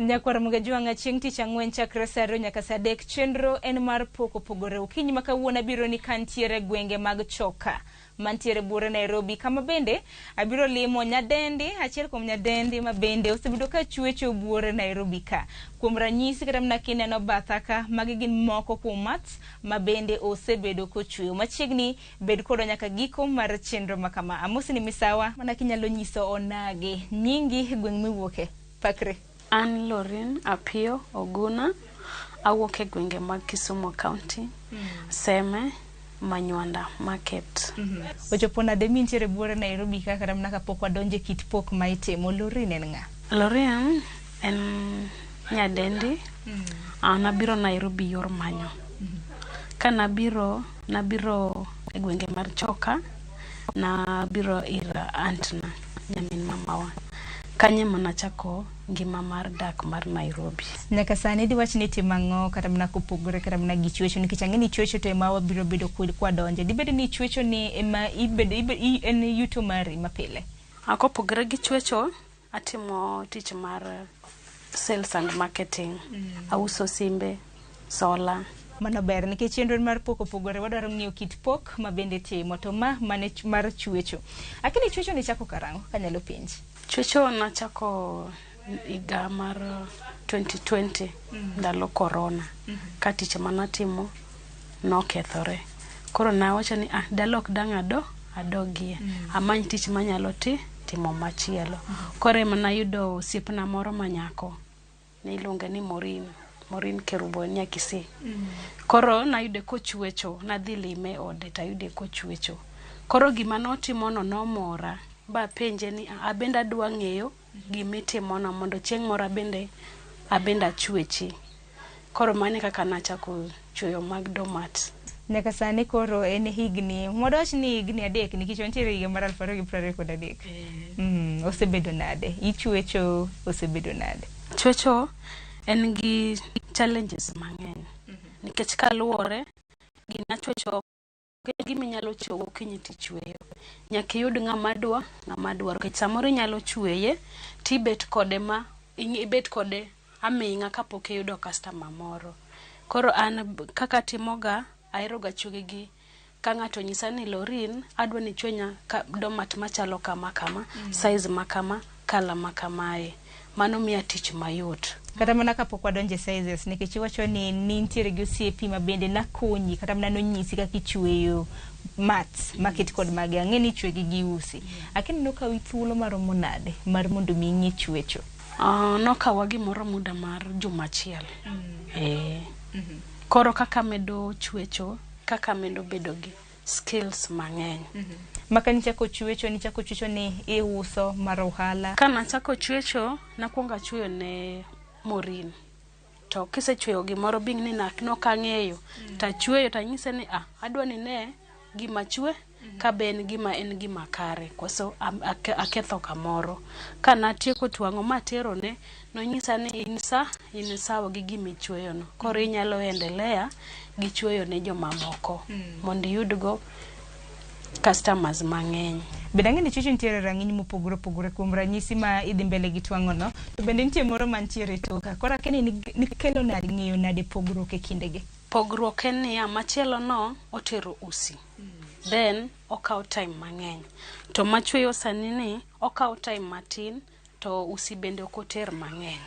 Nyakwar Mugajwang'a chieng' tich ang'wen chakre saa 2 nyaka saa 3 chenro en mar pok opogore. Okinyi ma kawuono abiro ni kantiere gwenge mag Choka mantiere buore Nairobi, kama bende abiro limo nyadendi, achiel kuom nyadendi ma bende osebedo ka chwecho buore Nairobi ka. Kuom ranyisi kata mana kineno batha ka, magi gin moko kuom mats ma bende osebedo kochweyo. Machiegni bed kodwa nyaka giko mar chenro ma kama. Amosi ni misawa, mana kinyalo nyiso onagi nyingi, gweng' miwuoke. Pakre. An Lorin Apio Oguna, awuok e gwenge mag Kisumu County, Seme, Manywanda Market. Ochopo nade mintiere buore Nairobi ka kata mana kapok wadonjo e kit pok ma itimo? Lorin en ng'a? Lorin en nyadendi. An abiro Nairobi yor manyo. Ka nabiro, nabiro e gwenge mar Choka, nabiro ir aunt na, nyamin mamawa. Kanyo ema nachako ngima mar dak mar Nairobi. Nyaka sani diwach ni itimo ang'o kata mana kopogore kata mana gi chwecho, nikech ang'e ni chwecho to ema wabiro bedo kwadonje. Dibed ni chwecho ni ema ibedo, en yuto mari mapile? Kopogore gi chwecho, atimo tich mar sales and marketing. Auso simbe, sola. Mano ber nikech chenro mar pok opogore, wadwaro ng'iyo kit pok ma bende timo, to ma mane mar chwecho. Akini chwecho ni chako karang'o kanyalo penji? Chwecho nachako higa mar 2020, ndalo corona, ka tich manatimo nokethore. Koro nawacho ni ah, dalok dang' adogie. Amany tich manyalo timo machielo. Koro ema nayudo osiepna moro manyako. Ne iluonge ni Maureen, Maureen Kerubo en nya Kisii. Koro nayude kochwecho, nadhi lime ode tayude kochwecho. Koro gima notimono nomora, bapenje ni abende adwa ng'eyo gimitimono mondo chieng' moro abende achwechi. Koro mano e kaka nachako chweyo mag doormat. Nyaka sani koro en higni, wadwach ni higni 3 nikech wantiere higa mar 2023. Osebedo nade? Ichwecho osebedo nade? Chwecho en gi challenges mang'eny. Nikech kaluwore gima chwecho ok en gima inyalo chiewo gokinyi tichweyo. Nyaka iyud ng'ama dwaro. Nikech samoro inyalo chweye tibet kode ma ibet kode aming'a kapok iyudo customer moro. Koro an kaka atimoga, ahero ga chweyo gi ka ng'ato onyisa ni Lorin, adwa ni ichwenya doormat machalo kama kama, size ma kama, colour ma kamae. Mano miya tich mayot. Kata mana kapok wadonjo e sizes, nikech iwacho ni nintiere gi osiepi ma bende nakonyi, kata mana nonyisi kaka ichweyo mats maket kod magi. Ang'e ni ichwegi gi usi. Akini nokawi thuolo maromo nade mar mondo mi ing'e chwecho? Nokawa gimoro muda mar juma achiel. Koro kaka medo chwecho, kaka medo bedo gi skills mang'eny. Maka nichako chwecho, nichako chwecho ni iuso mar ohala? Ka nachako chwecho, nakwongo achweyo ne Maureen. To kisechweyo gimoro bing ni nok ang'eyo. Tachweyo tanyise ni ah, adwa ni ne gima chwe ka be en gima en gima kare koso aketho kamoro. Ka natieko twang'o materone, nonyisa ni in sawa gi gima ichweyo no. Koro inyalo endelea gi chweyo ne jomamoko mondo iyudgo customers mang'eny. Bende ang'e ni chwecho nitiere rang'iny mopogore opogore, kuom ranyisi ma idhi mbele gi twang'o no, to bende nitie moro mantiere e toka. Koro akia ni nikelo nade, ng'eyo nade pogruok e kindegi? Pogruok en niya, machielo no otero usi. Then okawo time mang'eny. To machweyo sani ni okawo time matin to usi bende ok oter mang'eny.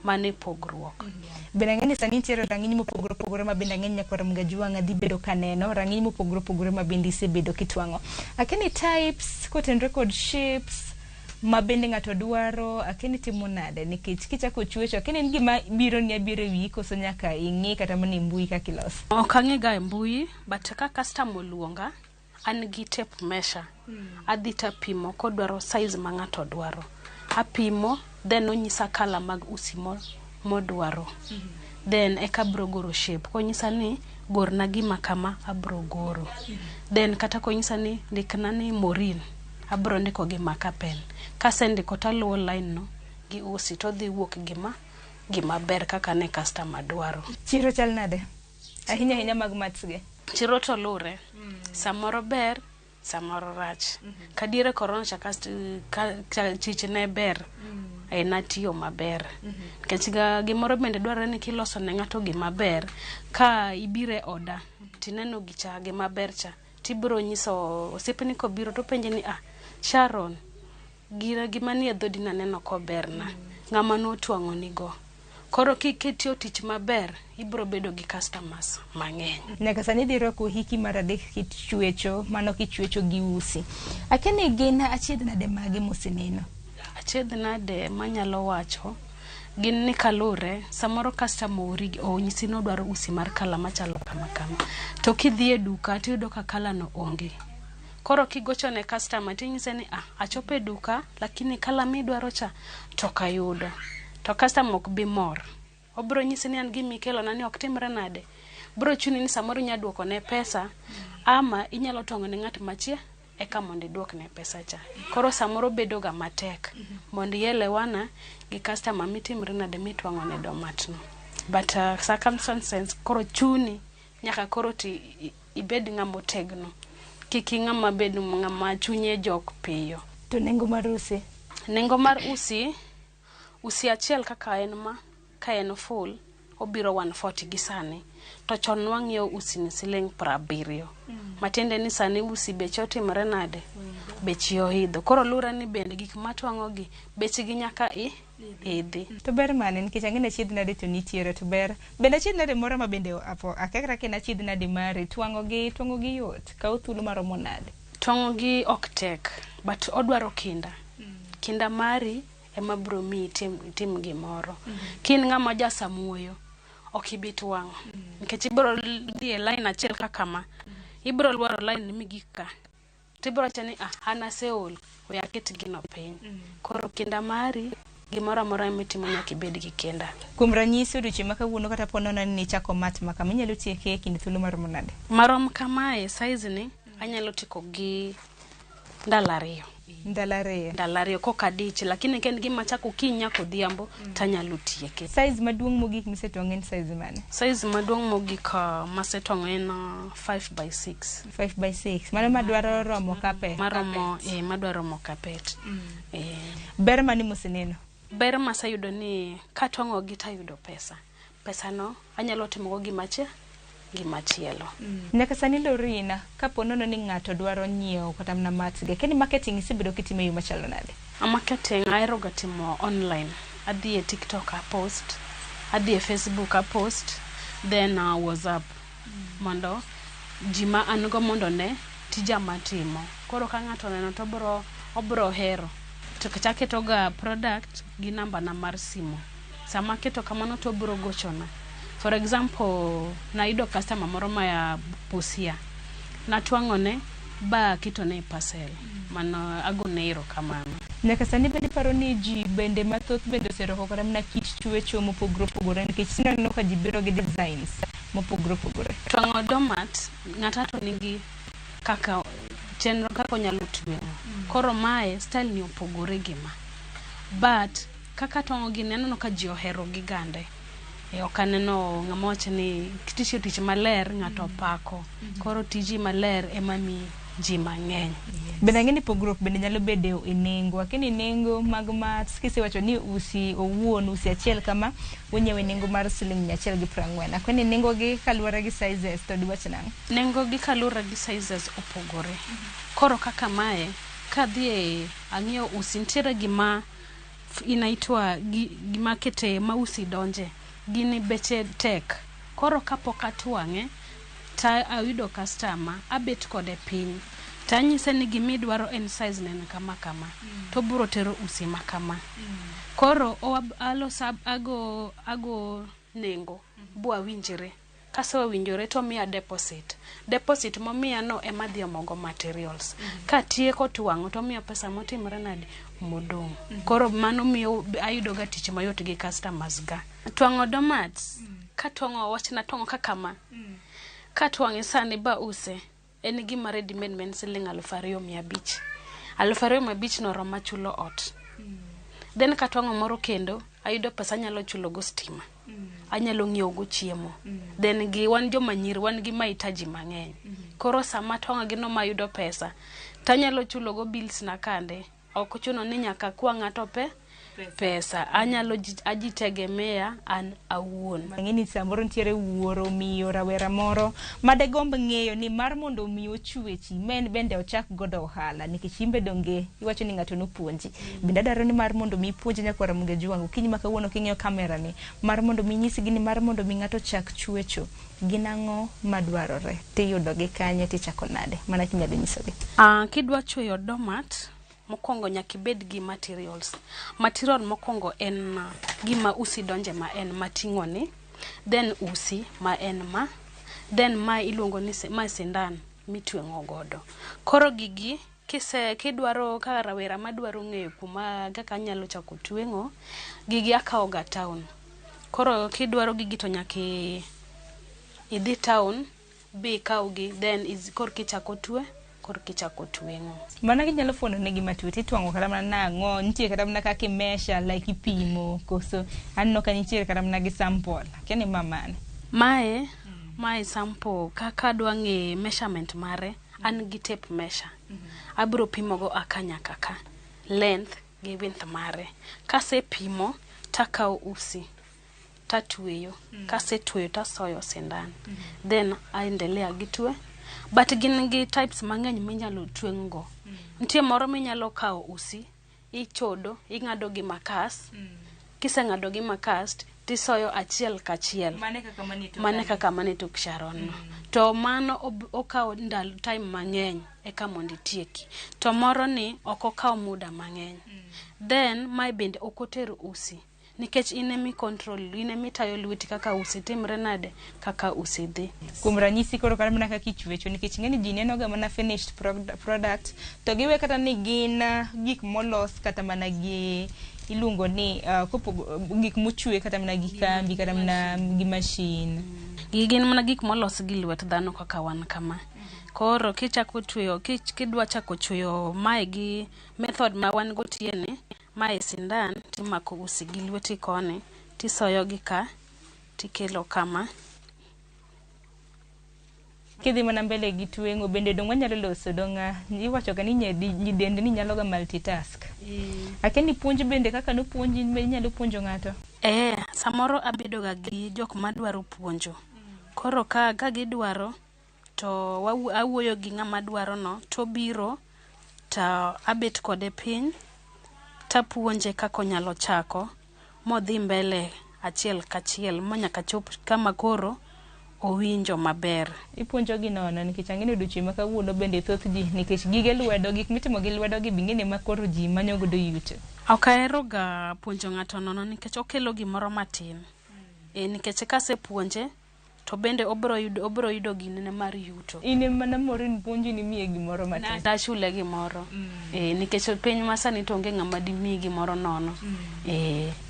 Mano e pogruok. Bende ang'e ni sani nitiere rang'iny mopogore opogore ma bende ang'e ni nyakwar Mgajwang'a dhi bedo kaneno, rang'iny mopogore opogore ma bende isebedo kitwang'o. Akia ni types kotenore kod shapes ma bende ng'ato dwaro, akia ni timo nade nikech kichako chwecho, akia ni en gima biro ni abiro e wiyi koso nyaka ing'i kata mana e mbui kaka iloso. Ok ang'i ga e mbui, but ka customer oluonga, an gi tape measure. Adhi tapimo kodwaro size ma ng'ato dwaro. Apimo, then onyisa colour mag usi modwaro. Then eka abro goro shape. Konyisa ni gorna gima kama, abro goro. Then kata konyisa ni ndikna ni Maureen, abro ndiko gi marker pen. Kasendiko taluwo line no gi usi todhi wuok gima ber kaka ne customer dwaro. Chiro chal nade? Ahinya ahinya mag mats gi. Chiro to lure. Samoro ber, samoro rach. Kadiere corona cha tich ne ber. E natiyo maber. Nikech ga gimoro bende dwarore ni kiloso ne ng'ato gima ber, ka ibiro e oda tineno gicha gima ber cha, tibiro nyiso osiepni kobiro topenji ni ah, Sharon, gina gima nie dhodi naneno koberna. Ng'ama notwang'o nigo. Koro kitiyo tich maber, ibiro bedo gi customers mang'eny. Nyaka sani dhi rwako hiki mar adek kichwecho, mano kichwecho gi usi. Akia ni gin achiedh nade mage moseneno? Achiedh nade manyalo wacho gin ni kalure samoro customer oori onyisi ni odwaro usi mar kala machalo kama kama to kidhi e duka tiyudo ka kala no onge. Koro kigocho ne customer tinyise ni ah, achopo e duka lakini kala midwaro cha to ok ayudo. To customer ok bi mor. Obiro nyisi ni an gima ikelona ni ok timre nade. Biro chuni ni samoro inya duoko ne pesa ama inyalo tong'o ne ng'at machie eka mondo iduok ne pesa cha. Koro samoro bedo ga matek mondo ielewana gi customer mitimri nade mitwang'o ne doormat no. But circumstances koro chuni nyaka koro ti ibed ng'ama otegno. Kik ing'ama bed ng'ama chunye jok piyo. To nengo mar usi? Nengo mar usi, usi achiel kaka en ma, ka en full, obiro 140 gi sani. To chon nwang'iewo usi ni siling 70. Matiende ni sani usi beche otimore nade? Beche oidho. Koro lure ni bende gik matwang'o gi bechgi nyaka idhi. To ber mane? Nikech ang'e ni achiedh nade to nitiere to ber. Bende achiedh nade moro ma bende apo akekra ka en achiedh nade mari, twang'o gi twang'o gi yot, kawo thuolo maromo nade? Twang'o gi ok tek, but odwaro kinda. Kinda mari ema biro miyi itim gimoro. Ka in ng'ama jasamuoyo, ok ibi twang'o. Nikech ibiro dhi e line achiel kaka ma, ibiro lwaro line migik ka. Tibiro wacho ni ah, an aseol, we aket gino piny. Koro kinda mari, gimoro amora mitimo nyaka ibed gi kinda. Kuom ranyisi odiochieng' ma kawuono kata po nono ni nichako mat ma kama, inyalo tieke e kind thuolo maromo nade? Marom kamae, size ni, anyalo tieko gi ndalo 2. Ndalo 2. Ndalo 2 kok adich, lakini ka en gima chako okinyi nyaka odhiambo, tanyalo tieke. Size maduong' mogik misetwang'o en size mane? Size maduong' mogik masetwang'o en 5 by 6. 5 by 6. Mano madwaro romo carpet. Maromo, madwaro romo carpet. Ber mane moseneno? Ber maseyudo ni katwang'o gi tayudo pesa. Pesa no anyalo timogo gimachielo. Nyaka sani Lorina, kapo nono ni ng'ato dwaro nyiewo kata mana mats gi, akia ni marketing isebedo kitimo e yo machalo nade? Marketing ahero ga timo online. Adhi e TikTok a post, adhi e Facebook a post, then WhatsApp. Mondo ji ma an go mondo ne tija matimo. Koro ka ng'ato oneno to obro hero. To kech aketo ga product gi namba na mar simu. Sama aketo kamano to obro gochona. For example, nayudo customer moro maya Busia. Natwang'one ba aketone e parcel. Mano agone erokamano. Nyaka sani bende iparo ni ji bende mathoth bende oserwako kata mana kit chwecho mopogore opogore nikech tinde aneno ka ji biro gi designs mopogore opogore. Twang'o doormat, ng'ato to nigi kaka chenro kaka onyalo tweng'o. Koro mae style ni opogore gi ma. But kaka twang'o gini aneno ka ji ohero gi gande. Ok aneno ng'ama wacho ni kitiyo tich maler ng'ato pako. Koro tiji maler ema mi ji mang'eny. Bende ang'e ni pogruok bende nyalo bedo e nengo. Akia ni nengo mag mats kisewacho ni usi owuon usi achiel kama unyiewe nengo mar siling 140. Akia ni nengo gi kaluwore gi sizes to diwach nang'o? Nengo gi kaluwore gi sizes opogore. Koro kaka mae, kadhi e ang'iewo usi nitiere gima inaitwa gima kete ma usi donje. Gini beche tek. Koro kapok atwang'e, ta ayudo customer, abet kode piny. Tanyise ni gimidwaro en size ne en kama kama. To obiro tero usi ma kama. Koro aloso ago nengo bwawinjre. Kasewinjore to omiya deposit. Deposit momiya no ema adhi omogo materials. Katieko twang'o to omiya pesa motimore nade? Modong'. Koro mano miyo ayudo ga tich mayot gi customers ga. Twang'o doormats, katwang'o wachna twang'o kaka ma. Katwang'e sani ba use, en gima ready made ma en siling 2,500. 2,500 no roma chulo ot. Then katwang'o moro kendo, ayudo pesa anyalo chulo go stima. Anyalo ng'iewo go chiemo. Then gi wan joma nyiri wan gi mahitaji mang'eny. Koro sama twang'o gi no mayudo pesa, tanyalo chulo go bills na kande. Ok ochuno ni nyaka akwa ng'ato pesa. Anyalo ajitegemea an awuon. Ang'e ni samoro nitiere wuoro, miyo, rawera moro madegomb ng'eyo ni mar mondo mi ochwechi ma en bende ochak godo ohala nikech in be donge iwacho ni ng'ato nopuonji. Bende adwaro ni mar mondo mi ipuonj nyakwar Ramogi Ajwang' okinyi ma kawuono king'iyo kamera ni mar mondo mi inyisgi ni mar mondo mi ng'ato ochak chwecho gin ang'o madwarore tiyudogi kanye tichako nade mana kinyalo nyisogi. Kidwa chweyo doormat, mokwongo nyaka ibed gi materials. Material mokwongo en gima usi donje ma en mating'o ni, then usi ma en ma, then ma iluongo ni ma sindan mitweng'o godo. Koro gigi kise kidwaro ka rawera madwaro ng'eyo kuma kaka anyalo chako tweng'o, gigi akawo ga town. Koro kidwaro gigi to nyaka idhi town bi ikawgi then korka ichako twe korka ichako tweng'o. Mana ginyalo fuondo negi matut itwang'o kata mana nang'o nitie kata mana kaka i-measure like ipimo koso aneno ka nitiere kata mana gi sample akia ni ma mane. Mae sample kaka adwa ng'e measurement mare an gi tape measure. Abiro pimo go aka nyaka ka length gi width mare. Kasepimo takawo usi tatweyo kasetweyo tasoyo sindan then aendelea gi twe but gin gi types mang'eny minyalo tweng' go. Nitie moro minyalo kawo usi ichodo ing'ado gi makas kiseng'ado gi makas tisoyo achiel kachiel Mane kaka mane tok mane kaka mane tok Sharon no. To mano okawo ndalo time mang'eny eka mondo itieki. To moro ni ok okaw muda mang'eny. Then mae bende ok oter usi nikech in emi control in emitayo lweti kaka usi timre nade kaka usi dhi. Kuom ranyisi koro kata mana kaka ichwecho nikech ing'e ni ji neno ga mana finished product to giwe kata ni gin gik molos kata mana gi iluongo ni kopogo gik mochwe kata mana gi kambi kata mana gi machine. Gigi gin mana gik molos gi lwet dhano kaka wan kama. Koro kichako tweyo kidwa chako chweyo mae gi method ma wan go tieni, mae sindan timako usi gi lweti koni tisoyo gi ka tikelo kama. Kidhi mana mbele gi tweng'o bende dong wanyalo loso dong iwacho ga ni nyidendni nyalo ga multitask. Akia ni puonj bende kaka nopuonji in be inyalo puonjo ng'ato. Samoro abedo ga gi jok madwaro puonjo. Koro ka gidwaro to awuoyo gi ng'ama dwaro no tobiro to abet kode piny tapuonje kaka onyalo chako modhi mbele achiel kachiel manyaka chop kama koro owinjo maber. Ipuonjo gi nono nikech ang'e ni odiochieng' ma kawuono bende thoth ji nikech gige lwedo gik mitimo gi lwedo gi be ing'e ni ema koro ji manyo godo yuto. Ok ahero ga puonjo ng'ato nono nikech okelo gimoro matin. Nikech kasepuonje to bende obro yudo ginene mar yuto. In ema namoro ni puonji ni miye gimoro matin. Dachule gimoro. Nikech piny masani to onge ng'ama dimiyi gimoro nono.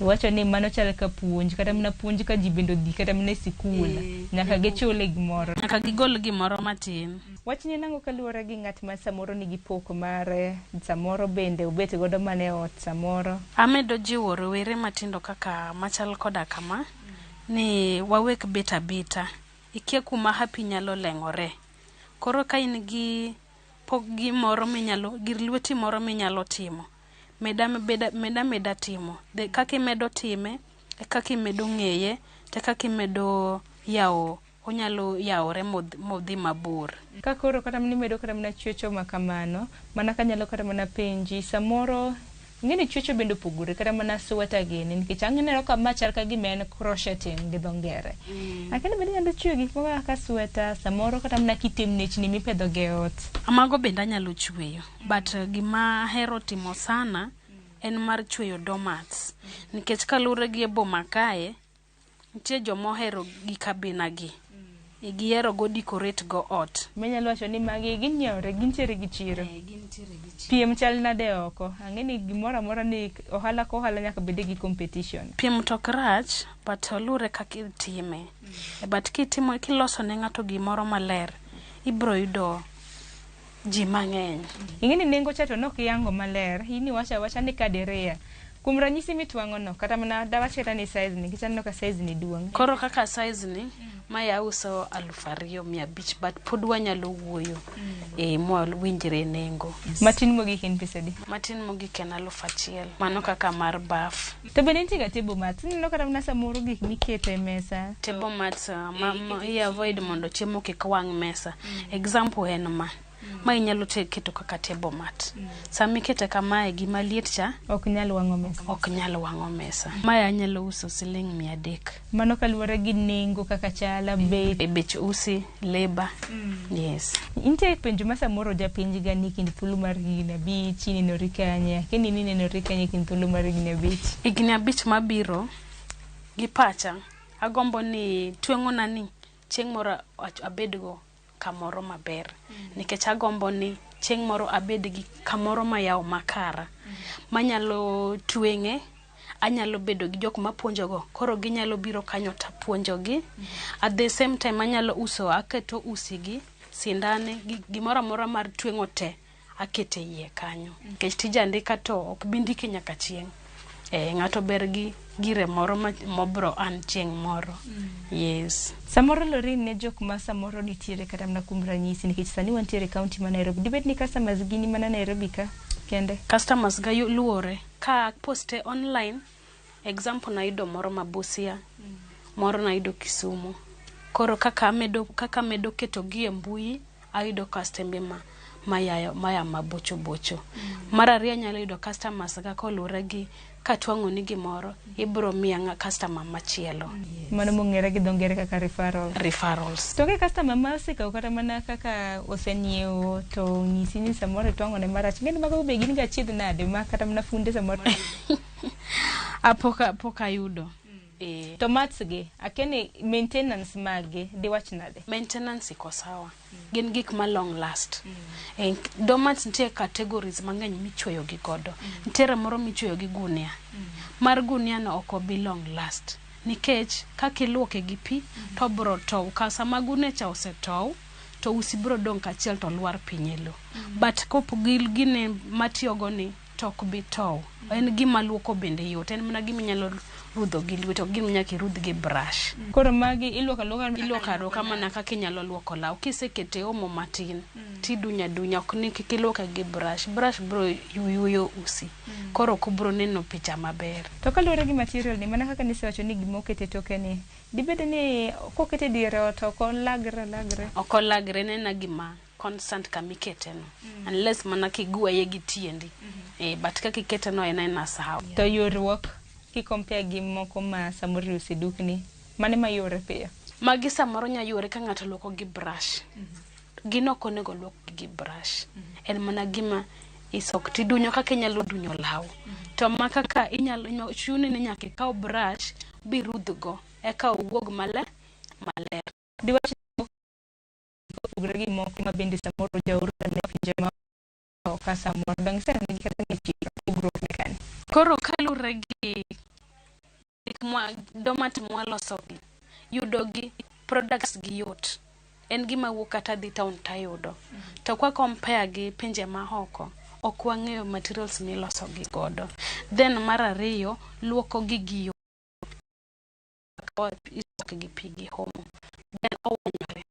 Iwacho ni mano chal ka puonj kata mana puonj ka ji bende odhi kata mana e sikul nyaka gichule gimoro. Nyaka gigol gimoro matin. Wachni en ang'o kaluwore gi ng'at ma samoro nigi pok mare samoro bende obet godo mana e ot samoro. Amedo jiwo rowere matindo kaka machal koda kama ni wawek bet abeta. Ikia kuma hapi nyalo leng'ore. Koro ka in gi pok gimoro minyalo gir lweti moro minyalo timo meda meda timo. Kaka imedo time e kaka imedo ng'eye te kaka imedo yawo onyalo yawore modhi mabor. Ka koro kata mana imedo kata mana chwecho ma kamano mana kanyalo kata mana penji samoro ing'e ni chwecho bende opogore kata mana sweta gini nikech aneno ka ma chal ka gima en crocheting gi dho ngere. Akia ni bende inyalo chweyo gik moko kaka sweta samoro kata mana kitemnechni mipedho go e ot. Mago bende anyalo chweyo but gima ahero timo sana en mar chweyo doormats nikech kaluwore gi e boma kae nitie jomohero gik abina gi. Gihero go decorate go ot. Minyalo wacho ni magi ginyiewre gintiere gi chiro. Piem chal nade oko? Ang'e ni gimoro amora ni ohala ka ohala nyaka bede gi competition. Piem to ok rach but luwre kaka itime. But kitimo kiloso ne ng'ato gimoro maler ibro yudo ji mang'eny. Ing'e ni nengo cha to nok iyango maler in iwacho awacha ni kadiria. Kuom ranyisi mitwang'o no, kata mana dawach kata ni size ni, nikech aneno ka size ni duong'. Koro kaka size ni, mae auso 2500, but pod wanyalo wuoyo mwawinjre nengo. Matin mogik en pesa adi? Matin mogik en 1000. Mano kaka mar baf. To bende nitie ga table mats. Ineno kata mana samoro gik miketo e mesa. Table mats ma i avoid mondo chiemo kik wang' mesa. Example en ma. Ma inyalo keto kaka table mat. Sama ikete kamae, gima liet cha ok nyal wang'o mesa. Ok nyal wang'o mesa. Mae anyalo uso siling 300. Mano kaluwore gi nengo kaka chala, bech. E bech usi, labor. Yes. Nitie penjo ma samoro japenj ga ni kind thuolo mar higni 5 inenori kanye? Akia ni inenori kanye kind thuolo mar higni 5? Higni 5 mabiro, gi pacha, agombo ni tweng'ona ni chieng' moro abedgo kamoro maber. Nikech agombo ni chieng' moro abed gi kamoro mayawo makara. Manyalo tweng'e, anyalo bedo gi jok mapuonjogo, koro ginyalo biro kanyo tapuonjogi. At the same time anyalo uso, aketo usi gi, sindane, gi gimoro amora mar tweng'o te, akete iye kanyo. Nikech tij andika to ok bi ndiki nyaka chieng'. Ng'ato ber gi gire moro mobro an chieng' moro. Yes. Samoro Lorraine ne jok ma samoro nitiere kata mana kuom ranyisi, nikech sani wantiere e county ma Nairobi. Dibed ni customers gini mana Nairobi ka kende? Customers ga luwore. Ka poste online, example nayudo moro ma Busia, moro nayudo Kisumu. Koro kaka amedo keto gi e mbui, ayudo customers maya mabocho bocho. Mar ariyo anyalo yudo customers ga koluwore gi katwang'o ni gimoro, ibro miya customer machielo. Mano mong'ere gi dho ngere kaka referral. Referrals. To onge customer ma osekawo kata mana kaka osenyiewo to ng'isi ni samoro itwang'o ne marach. Ng'eni mago be gin ga achiedh nade ma kata mana funde samoro. Pok ayudo. To mats gi, akia ni maintenance mage diwach nade? Maintenance iko sawa. Gin gik ma long last. Doormats nitie categories mang'eny michweyo gi godo. Nitiere moro michweyo gi gunia. Mar gunia no ok obi long last. Nikech kaka iluoke gi pi, to bro tow. Ka sama gunia cha osetow, to usi bro dong' kachiel to lwar piny e lowo. But kopo gi gine matiyogo ni, to ok bi tow. En gima luoko bende yot. En mana gima inyalo rudho gi lweti, ok gima nyaka irudh gi brush. Koro magi iluoko aluoka? Iluoko aluoka mana kaka inyalo luoko law. Kisekete omo matin, tidunya dunya, ok ni kik iluoke gi brush. Brush bro yuyo usi. Koro ok obro neno picha maber. To kaluwore gi material ni, mana kaka nisewacho ni gima okete toke ni, dibed ni kokete diere ot ok olagre lagre? Ok olagre, en ena gima constant kamikete no. Unless mana kigweye gi tiendi. But kaka ikete no en aena sawa. To ywaruok ki compare gi moko ma samoro iuso e dukni, mane ma yore piyo? Magi samoro nya yore ka ng'ato luoko gi brush. Gin ok onego luok gi brush. En mana gima isok tidunyo kaka inyalo dunyo law. To ma kaka inyalo chuni ni nyaka ikaw brush birudhgo eka owuog maler maler. Diwach opogore gi moko ma bende samoro jaoro ne pinje ma oko samoro dong' iseneno gi kata e chiro pogruok ne kanye? Koro kaluwore gi gik mwa doormat mwaloso gi, yudo gi products gi yot. En gima wuok kata dhi town tayudo. To kwa compare gi pinje ma oko, ok wang'eyo materials miloso gi godo. Then mar ariyo, luoko gi gi yot. Isuoke gi pi gi omo. Then owanyore.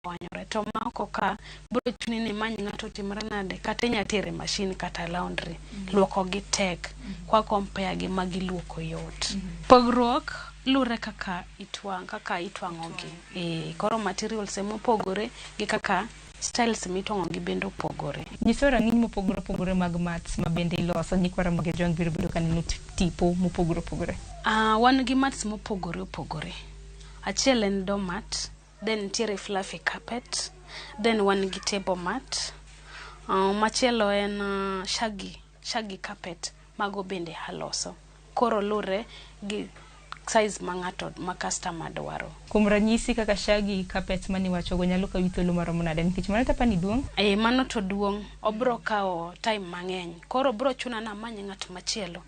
Owanyore. To ma oko ka, biro chuni ni imany ng'ato otimre nade, kata inya tere machine kata laundry. Luoko gi tek. Kwa compare gi magi luoko yot. Pogruok luwore kaka itwang' kaka itwang'o gi. Koro materials emopogore gi kaka styles mitwang'o gi bende opogore. Nyiso rang'iny mopogore opogore mag mats ma bende iloso nyikwa Ramogi Ajwang' biro bedo kaneno tipo mopogore opogore. Wan gi mats mopogore opogore. Achiel en doormat, then nitiere fluffy carpet, then wan gi table mat. Machielo en shaggy carpet, mago bende aloso. Koro luwre gi size ma ng'ato ma customer dwaro. Kuom ranyisi kaka shaggy carpet maniwachogo nyalo kawi thuolo maromo nade nikech mano tapani duong'? Mano to duong', obro kawo time mang'eny. Koro bro chuna ni amany ng'at machielo.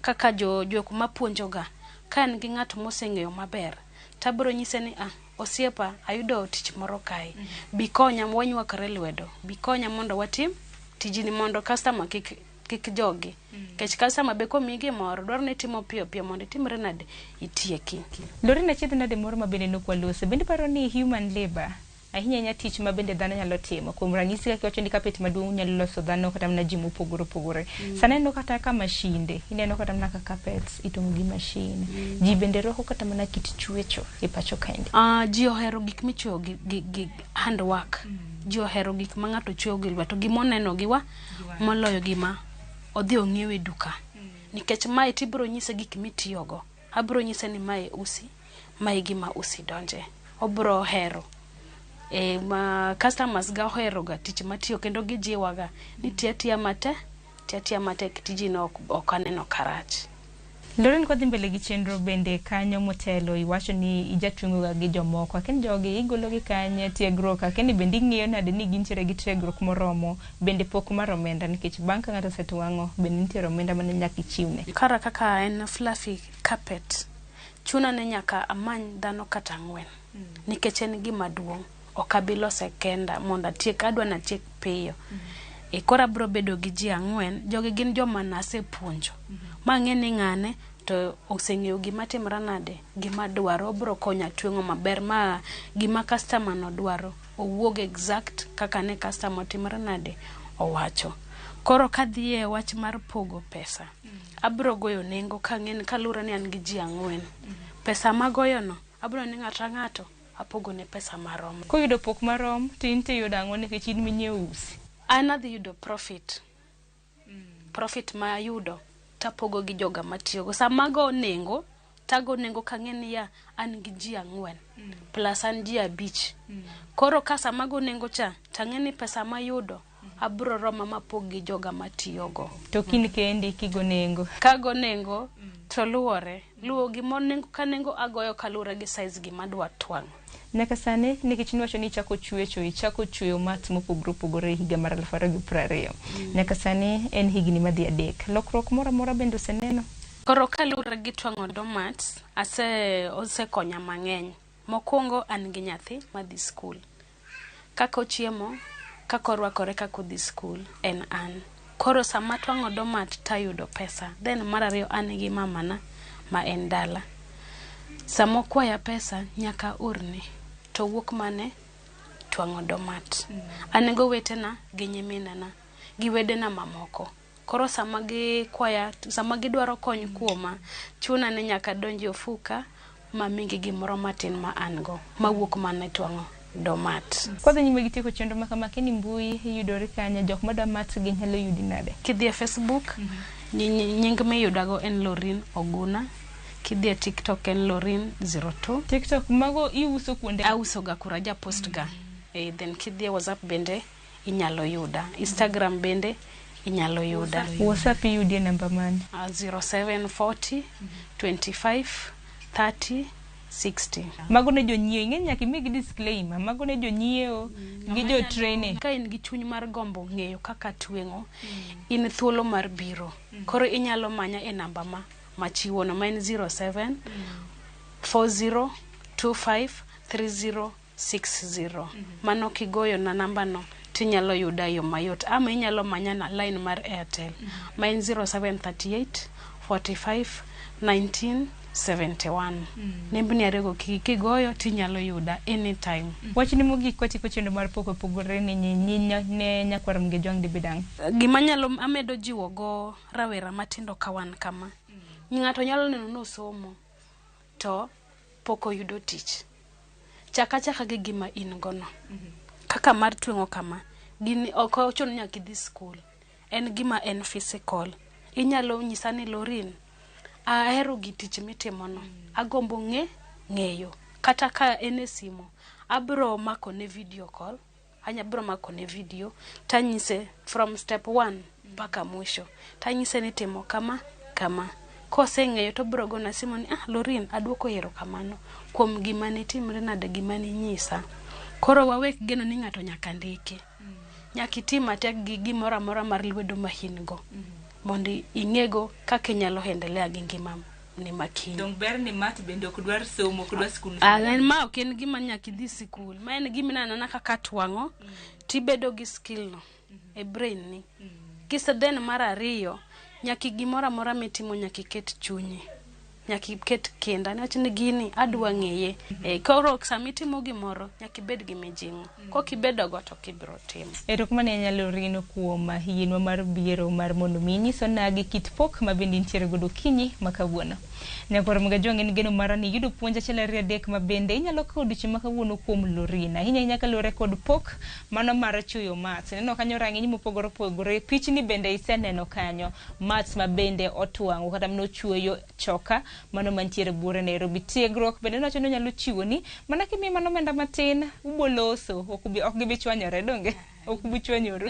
Kaka jok mapuonjoga, ka an gi ng'at moseng'eyo maber, tabro nyise ni osiepa, ayudo tich moro kae. Bi konya wanywakre lwedo. Bi konya mondo watim tijni mondo customer kik kik jogi. Nikech customer be komiyi gimoro dwaro ni itimo piyo piyo mondo itimre nade itieki. Lorraine achiedh nade moro ma bende nok walose. Bende iparo ni human labor ahinya ahinya tich ma bende dhano nyalo timo kuom ranyisi kaka iwacho ni kapet maduong' nyalo loso dhano kata mana ji mopogore opogore. Sani ineno kata ka mashinde, ineno kata mana ka carpets itong'o gi mashin. Ji bende rwako kata mana kit chwecho e pacho kaendi. Ji ohero gik michweyo gi handwork. Ji ohero gik ma ng'ato chweyo gi lweto, gima oneno gi wa moloyo gima odhi ong'iew e duka. Nikech mae tibiro nyise gik mitiyogo. Abiro nyise ni mae usi, mae gima usi donje. Obiro hero. Ma customers ga ohero ga tich matiyo kendo gijiwa ga ni ti atiya matek, ti atiya matek tijino ok aneno karach. Lorraine kwadhi mbele gi chenro bende kanyo motelo iwacho ni ijatweng'o ga gi jomoko. Akia ni jogi igolo gi kanye tiegruok, akia ni bende ing'iyo nade ni gintiere gi tiegruok moromo, bende pok mar omenda nikech bang' ka ng'ato osetwang'o bende nitiere omenda mane nyaka ichiwne. Kara kaka en fluffy carpet, chuna ni nyaka amany dhano kata ang'wen. Nikech en gima duong'. Ok abi lose kenda mondo atiek, adwa ni atiek piyo. Koro abiro bedo gi ji ang'wen, jogi gin joma nasepuonjo. Ma ang'e ni ng'ane to oseng'eyo gima timre nade, gima dwaro, obiro konya tweng'o maber ma gima customer no dwaro owuog exact kaka ne customer otimre nade owacho. Koro kadhi e wach mar pogo pesa, abiro goyo nengo kang'e ni kaluwore ni an gi ji ang'wen. Pesa magoyo no, abiro ni ng'ato ng'ato apogo ne pesa marom. Koyudo pok marom to in tiyudo ang'o nikech in minyiewo usi? An adhi yudo profit. Profit ma ayudo tapogo gi joga matiyogo. Sama ago nengo, tago nengo kang'e niya an gi ji ang'wen plus an ji abich. Koro ka sama ago nengo cha, tang'e ni pesa mayudo abiro roma mapog gi joga matiyogo. To kin kendi kigo nengo. Kago nengo to luwore. Luwo gimo nengo ka nengo agoyo kaluwore gi size gima adwa twang'o. Nyaka sani nikech niwacho ni ichako chwecho, ichako chweyo mat mopogore opogore e higa mar 2020. Nyaka sani en higni madhi 3. Lokruok moro amora bende oseneno? Koro kaluwore gi twang'o doormats, osekonya mang'eny. Mokwongo an gi nyathi madhi skul. Kaka ochiemo, kaka orwakore, kaka odhi skul en an. Koro sama twang'o doormat tayudo pesa. Then mar ariyo an gi mamana ma en dala. Sama okwaya pesa nyaka aorne to wuok mane twang'o doormat. An gi owetena gi nyiminena gi wedena mamoko. Koro sama gikwaya, sama gidwaro kony kuoma, chuna ni nyaka adonj e ofuka mamigi gimoro matin ma an go mawuok mana e twang'o doormat. Kwadhi nyime gi tieko chenro ma kama, keni mbui yudore kanye, jok madwa mat gi nyalo yudi nade? Kidhi e Facebook, nying miyudago en Lorraine Oguna. Kidhi e TikTok en Lorraine 02. TikTok mago iuso kuonde? Auso ga kura, ja post ga. Then kidhi e WhatsApp bende inyalo yuda. Instagram bende inyalo yuda. WhatsApp iyudi e namba mane? 0740 25 30 60. Mago ne jonyiewo, ing'e nyaka imigi disclaimer. Mago ne jonyiewo gi jo training. Ka in gi chuny mar gombo ng'eyo kaka tweng'o, in thuolo mar biro. Koro inyalo manya e namba ma machiwo no ma en 07 40 25 30 60. Mano kigoyo na namba no tinyalo yuda e yo mayot. Ama inyalo manya na line mar Airtel ma en 0738 45 19 71. Nembni ariyogo kigoyo tinyalo yuda anytime. Wachni mogik kwatieko chenro mar pok opogore ni ne nyakwar Mgejwang' dibed ang'o? Gima anyalo amedo jiwo go rawera matindo ka wan kama. Ng'ato nyalo neno ni osomo to pok oyudo tich. Chak achaka gi gima in go no. Kaka mar tweng'o kama, gini ok ochuno ni nyaka idhi skul. En gima en physical. Inyalo nyisa ni Lorraine, ahero gi tich mitimo no. Agombo ng'eyo. Kata ka en e simu, abiro mako ne video call. Abiro mako ne video tanyise from step 1 mpaka mwisho. Tanyise ni timo kama kama. Koseng'eyo to obiro gona simu ni Lorraine, aduoko erokamano kuom gima nitimre nade, gima ninyisa. Koro wawek geno ni ng'ato nyaka ndiki. Nyaka itim matek gi gimoro amora mar lwedo ma in go. Mondo ing'ego kaka inyalo endelea gi ngima ni makiny. Dong ber ni mat bende ok dwar somo, ok dwar skul. En ma ok en gima nyaka idhi sikul. Ma en gima ineno anena kaka twang'o, tibedo gi skill no e brain ni. Kise then mar ariyo, nyaka gimoro amora mitimo nyaka iket chunyi. Nyaka iket kinda niwach ni gini adwa ng'eye. E, koro sama itimo gimoro nyaka ibed gi mijing'o. Kok ibedo go to ok ibiro timo. Erokamano ahinya Loreen kuom yienwa mar biro mar mondo mi inyiso nagi kit pok ma bende intiere godo okinyi ma kawuono. Nyakwar Mgajwang' en geno mara ni iyudo puonj achiel ariyo adek ma bende inyalo kawo odiochieng' ma kawuono kuom Loreen. Ahinya ahinya kaluwore kod pok mano mar chuyo mats. Ineno kanyo rang'iny mopogore opogore, pichni bende iseneno kanyo. Mats ma bende otwang'o kata mana ochweyo choka mano mantiere buore Nairobi. Tiegruok bende nowacho ni onyalo chiwoni mana kimiye mana omenda matin uboloso ok ubi ok gibi chwanyore donge ok ubi chwanyoru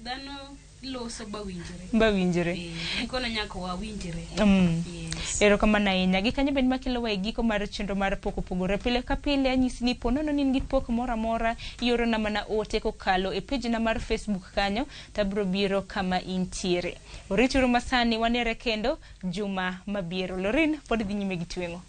Dhano loso ba winjre. ba winjre. Gikone nyaka wawinjre. Yes. Erokamano ahinya. Gi kanyo bende makelowa e giko mar chenro mar pok opogore. Pile ka pile anyisi ni po nono ni in gi pok moro amora, iorona mana ote kokalo e page na mar Facebook kanyo, tabiro biro kama intiere. Orituru masani wanere kendo juma mabiro. Loreen pod dhi nyime gi tweng'o.